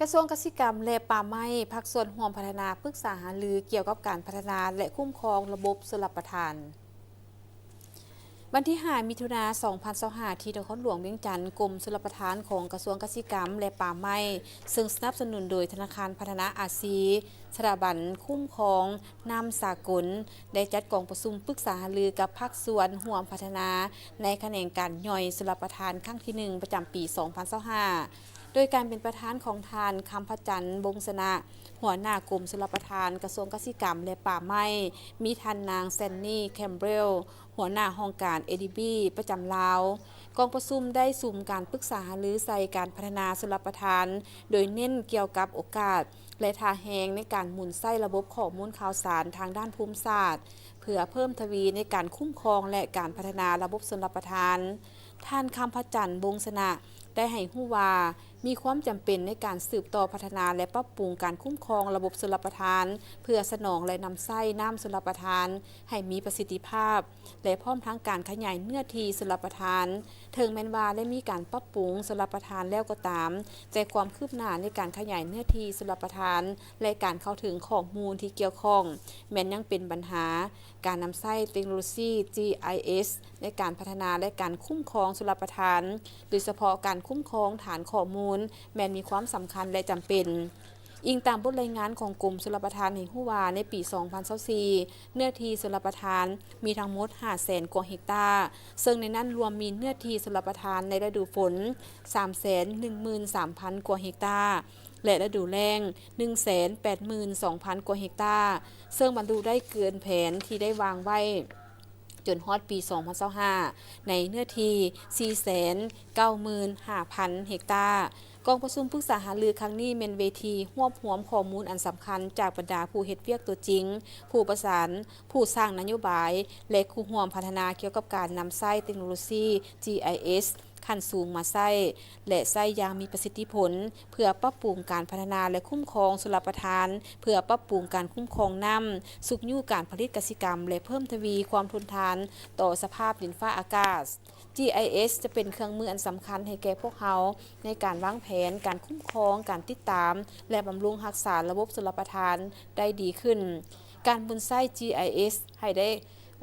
ກະຊວງກະສິກຳ ແລະ ປ່າໄມ້ ພາກສ່ວນຮ່ວມພັດທະນາ ປຶກສາຫາລືກ່ຽວກັບການພັດທະນາ ແລະ ຄຸ້ມຄອງລະບົບຊົນລະປະທານ. ວັນທີຫ້າ ມິຖຸນາ ສອງພັນຊາວຫ້າ ທີ່ນະຄອນຫຼວງວຽງຈັນ, ກົມຊົນລະປະທານຂອງກະຊວງກະສິກຳ ແລະ ປ່າໄມ້ ເຊິ່ງສະໜັບສະໜູນໂດຍທະນາຄານພັດທະນາອາຊີ, ສະຖາບັນຄຸ້ມຄອງນ້ຳສາກົນ ໄດ້ຈັດກອງປະຊຸມປຶກສາຫາລືກັບພາກສ່ວນຮ່ວມພັດທະນາ ໃນຂະແໜງການຍ່ອຍຊົນລະປະທານຄັ້ງທີໜຶ່ງ ປະຈຳປີສອງພັນຊາວຫ້າ ໂດຍການເປັນປະທານຂອງທ່ານ ຄຳພະຈັນ ວົງຊະນະ ຫົວໜ້າກົມຊົນລະປະທານ ກະຊວງກະສິກຳ ແລະ ປ່າໄມ້, ມີທ່ານນາງ ແຊນນີ ແຄມເບລ ຫົວໜ້າຫ້ອງການ ເອດີບີ ປະຈຳລາວ. ກອງປະຊຸມໄດ້ສຸມການປຶກສາຫາລືໃສ່ການພັດທະນາຊົນລະປະທານ, ໂດຍເນັ້ນກ່ຽວກັບໂອກາດ ແລະ ທ່າແຮງໃນການໝູນໃຊ້ລະບົບຂໍ້ມູນຂ່າວສານທາງດ້ານພູມສາດ ເພື່ອເພີ່ມທະວີໃນການຄຸ້ມຄອງ ແລະ ການພັດທະນາລະບົບຊົນລະປະທານ. ທ່ານ ຄຳພະຈັນ ວົງຊະນະ ໄດ້ໃຫ້ຮູ້ວ່າ ມີຄວາມຈຳເປັນໃນການສືບຕໍ່ພັດທະນາ ແລະ ປັບປຸງການຄຸ້ມຄອງລະບົບຊົນລະປະທານ ເພື່ອສະໜອງ ແລະ ນຳໃຊ້ນ້ຳຊົນລະປະທານໃຫ້ມີປະສິດທິພາບ ແລະ ພ້ອມທັງການຂະຫຍາຍເນື້ອທີ່ຊົນລະປະທານ. ເຖິງແມ່ນວ່າໄດ້ມີການປັບປຸງຊົນລະປະທານແລ້ວກໍຕາມ, ແຕ່ຄວາມຄືບໜ້າໃນການຂະຫຍາຍເນື້ອທີ່ຊົນລະປະທານ ແລະ ການເຂົ້າເຖິງຂໍ້ມູນທີ່ກ່ຽວຂ້ອງ ແມ່ນຍັງເປັນບັນຫາ. ການນຳໃຊ້ເຕັກໂນໂລຊີ ຈີໄອເອສ ໃນການພັດທະນາ ແລະ ການຄຸ້ມຄອງຊົນລະປະທານ, ໂດຍສະເພາະການຄຸ້ມຄອງຖານຂໍ້ມູນ ແມ່ນມີຄວາມສຳຄັນ ແລະ ຈຳເປັນ. ອີງຕາມບົດລາຍງານຂອງກົມຊົນລະປະທານໃຫ້ຮູ້ວ່າ ໃນປີສອງພັນຊາວສີ່ ເນື້ອທີ່ຊົນລະປະທານມີທັງໝົດຫ້າແສນກວ່າເຮັກຕາ, ເຊິ່ງໃນນັ້ນລວມມີເນື້ອທີ່ຊົນລະປະທານໃນລະດູຝົນສາມແສນໜຶ່ງໝື່ນສາມພັນກວ່າເຮັກຕາ ແລະ ລະດູແລ້ງໜຶ່ງແສນແປດໝື່ນສອງພັນກວ່າເຮັກຕາ, ເຊິ່ງບັນລຸໄດ້ເກີນແຜນທີ່ໄດ້ວາງໄວ້ ຈົນຮອດປີສອງພັນຊາວຫ້າ ໃນເນື້ອທີ່ສີ່ແສນເກົ້າໝື່ນຫ້າພັນເຮັກຕາ. ກອງປະຊຸມປຶກສາຫາລືຄັ້ງນີ້ແມ່ນເວທີຮວບຮວມຂໍ້ມູນອັນສຳຄັນຈາກບັນດາຜູ້ເຮັດວຽກຕົວຈິງ, ຜູ້ປະສານ, ຜູ້ສ້າງນະໂຍບາຍ ແລະ ຄູ່ຮ່ວມພັດທະນາກ່ຽວກັບການນຳໃຊ້ເຕັກໂນໂລຊີ ຈີໄອເອສ ຂັ້ນສູງມາໃຊ້ ແລະ ໃຊ້ຢ່າງມີປະສິດທິຜົນ ເພື່ອປັບປຸງການພັດທະນາ ແລະ ຄຸ້ມຄອງຊົນລະປະທານ, ເພື່ອປັບປຸງການຄຸ້ມຄອງນ້ຳ, ຊຸກຍູ້ການຜະລິດກະສິກຳ ແລະ ເພີ່ມທະວີຄວາມທົນທານຕໍ່ສະພາບດິນຟ້າອາກາດ. ຈີໄອເອສ ຈະເປັນເຄື່ອງມືອັນສຳຄັນໃຫ້ແກ່ພວກເຮົາໃນການວາງແຜນ, ການຄຸ້ມຄອງ, ການຕິດຕາມ ແລະ ບຳລຸງຮັກສາລະບົບຊົນລະປະທານໄດ້ດີຂຶ້ນ. ການໝູນໃຊ້ ຈີໄອເອສ ໃຫ້ໄດ້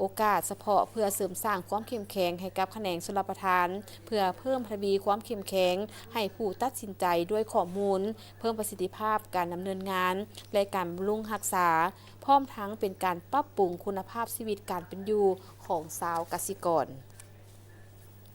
ໂອກາດສະເພາະເພື່ອເສີມສ້າງຄວາມເຂັ້ມແຂງໃຫ້ກັບຂະແໜງຊົນລະປະທານ, ເພື່ອເພີ່ມທະວີຄວາມເຂັ້ມແຂງໃຫ້ຜູ້ຕັດສິນໃຈດ້ວຍຂໍ້ມູນ, ເພີ່ມປະສິດທິພາບການດຳເນີນງານ ແລະ ການບຳລຸງຮັກສາ, ພ້ອມທັງເປັນການປັບປຸງຄຸນນະພາບຊີວິດການເປັນຢູ່ຂອງຊາວກະສິກອນ.